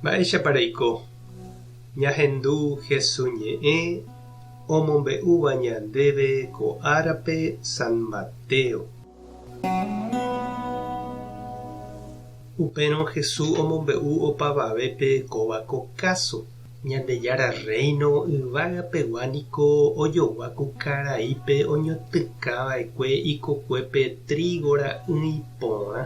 Mba'éichapa reiko? Ñahendu Hesu ñe'ẽ omombe'úva ñandéve ko árape San Mateo. Upérõ Hesu omombe'u opavavépe kóva ko káso, Ñandejára Rréino yvága pegua niko ojogua ku karaípe oñotỹka va'ekue ikokuépe trígo ra'ỹi porã.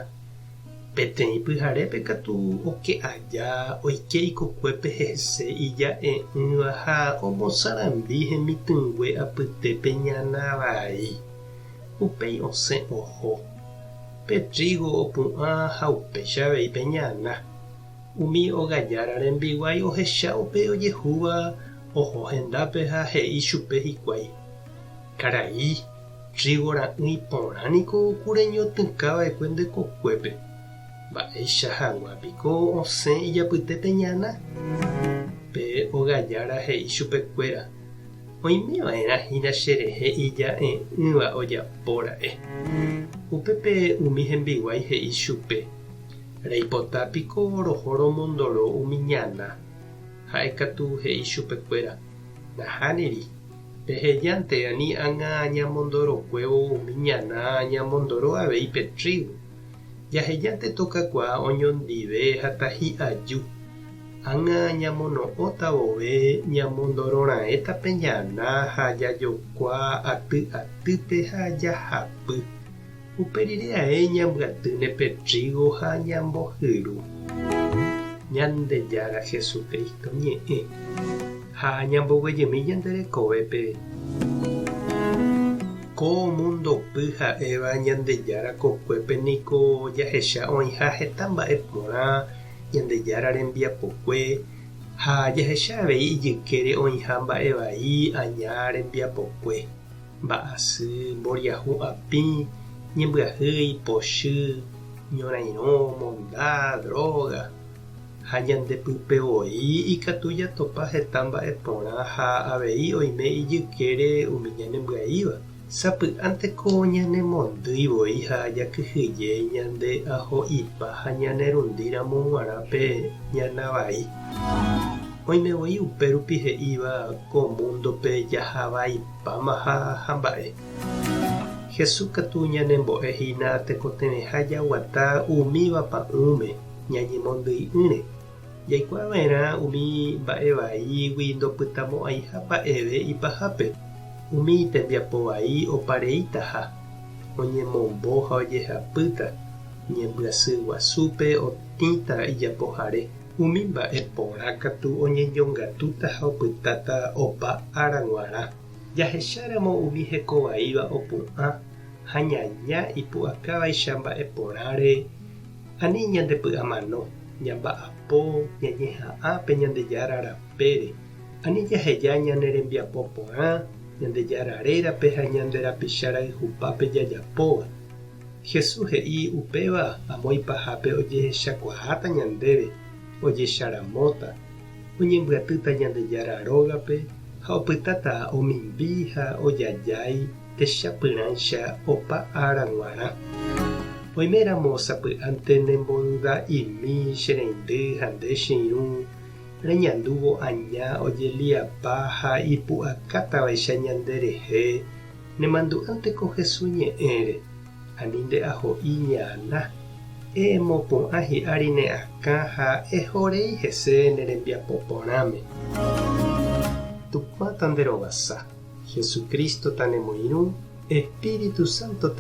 Peteĩ pyharépe katu oke aja oike ikokuépe hese ija'e'ỹva ha omosarambi hemitỹngue apytépe ñana vai. Upéi osẽ oho. Pe trígo opu'ã ha upéicha avei pe ñana. Umi ogajára rembiguái ohecha upe ojehúva oho hendápe ha he'i chupe hikuái, Karai, Trígo ra'ỹi porã niko ku reñotỹka va'ekue nde kokuépe. Mba'éicha hag̃ua piko osẽ ijapytépe ñana? Pe ogajára he'i chupekuéra, Oime va'erã hína cherehe ija'e'ỹva ojapo ra'e. Upépe umi hembiguái he'i chupe, Reipota piko roho romondoro umi ñana? Ha'e katu he'i chupekuéra, Nahániri. Pehejánte ani ág̃a ñamondorokuévo umi ñana ñamondoro avei pe trígo. Jahejánte tokakuaa oñondive ha tahi'aju. Ág̃a ñamono'õta vove ñamondororaẽta pe ñana ha jajokua aty atýpe ha jahapy. Upe rire ae ñambyatýne pe trígo ha ñambohyru. Ñandejára Jesucristo ñe'ẽ ha ñamboguejymi ñande rekovépe. Ko mundopy ha'éva Ñandejára kokuépe niko jahecha oĩha heta mba'e porã Ñandejára rembiapokue ha jahecha avei ijykére oĩha mba'e vai aña rembiapokue. Mba'asy, mboriahu apĩ, ñembyahýi, pochy, ñorairõ, monda, dróga, ha ñande pype voi ikatu jatopa heta mba'e porã ha avei oime ijykére umi ñanembyaíva. Sapy'ánteko ñanemondýi voi ha jakyhyje ñande aho'ipa ha ñanerundi ramo g̃uarã pe ñana vai. Oime voi upérupi he'íva ko múndope jaha vaipámaha ha mba'e. Jesús katu ñanembo'e hína tekotevẽha jaguata umíva pa'ũme ñañemondyi'ỹre. Jaikuaa va'erã umi mba'e vaígui ndopytamo'ãiha mba'eve ipahápe, umi tembiapo vai opareítaha, oñemombo ha ojehapýta, ñembyasy guasúpe otĩta ijapohare. Umi mba'e porã katu oñeñongatúta ha opytáta opa ára g̃uarã. Jahecháramo umi hekovaíva opu'ã ha ñaña ipu'akávaicha mba'e porãre, ani ñandepy'amano, ñamba'apo, ñañeha'ã pe Ñandejára rapére. Ani jaheja ñane rembiapo porã Ñandejára rérape ha ñande rapicha rayhupápe jajapóva. Jesús he'i upéva amo ipahápe ojehechakuaáta ñandéve, ojecharamóta, oñembyatýta Ñandejára rógape ha opytáta omimbi ha ojajái techapyrãicha opa ára g̃uarã. Oiméramo sapy'ánte nemboduda'imi che reindy ha nde che irũ, reñandúvo aña ojeliapa ha ipu'akátavaicha ñanderehe, Nemandu'ánte ko Hesu ñe'ẽre, ani nde aho'i ñana, emopu'ã hi'ári ne akã ha eho rei hese ne rembiapo porãme. Tupã tanderovasa, Jesucristo tanemoirũ, Espíritu Santo